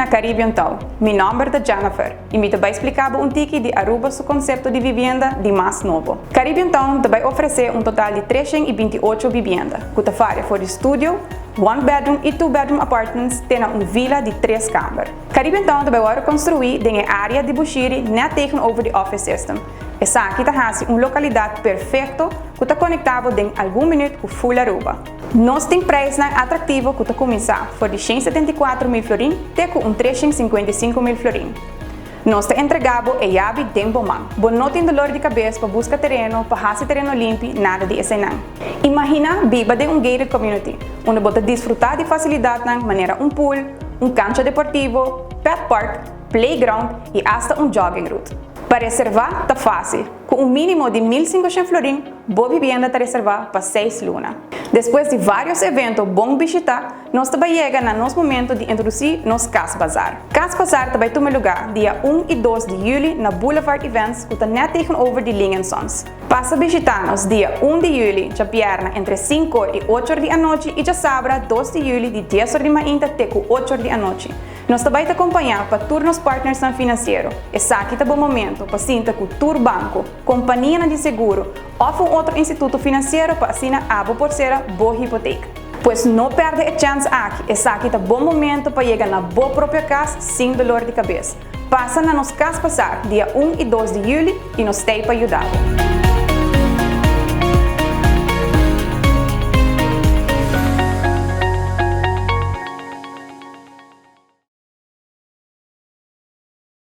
na Caribbean Town. Mi nomber ta Jennifer y mi ta bay splica bo un tiki di Aruba su concepto di vivienda di mas nobo. Caribbean Town ta bay ofrece un total di 328 vivienda, cu ta varia for di studio, one bedroom y two bedroom apartments te na un villa di tres kamer. Caribbean Town ta bay wordo construi den e area di Bushiri, net tegenover di office system. Esaki ta hasi un localidad perfecto cu ta conecta bo den algun minuut cu full Aruba. Nos tin prijsnan atractivo cu ta cuminsa for di 174 mil florin te cu un 355 mil florin. Nos ta entrega bo e yabi den bo man. Bo no tin dolor di cabes pa busca tereno, pa hasi tereno limpi, nada di esey. Imagina biba den un gated community, unda bo ta disfruta di facilidad manera un pool, un cancha deportivo, pet park, playground y hasta un jogging route. Pa reserva, ta facil. Cu un minimo di 1.500 florin, bo vivienda ta reserva pa 6 luna. Despues di varios evento bon bishita, nos ta yega na nos momento di introduci nos Cas Bazaar. Cas Bazaar ta bay tuma luga dia 1 y 2 di juli na Boulevard Events, cu ta net tegenover di Ling Sons. Pasa bishita nos dia 1 di juli, diabierna, entre 5 y 8 or di anochi, y diasabra 2 di juli, di 10 or di mainta te 8 or di anochi. Nos tambe ta acompaña pa tur nos partners financiero. Esaki ta bon momento pa sinta cu tur banco, compania di seguro of un otro instituto financiero pa asina abo por cera bo hipoteca. Pues no perde e chance aki. Esaki ta bon momento pa yega na bo propio cas sin dolor di cabes. Pasa na nos Cas Bazaar dia 1 y 2 di juli y nos t'ey pa yuda.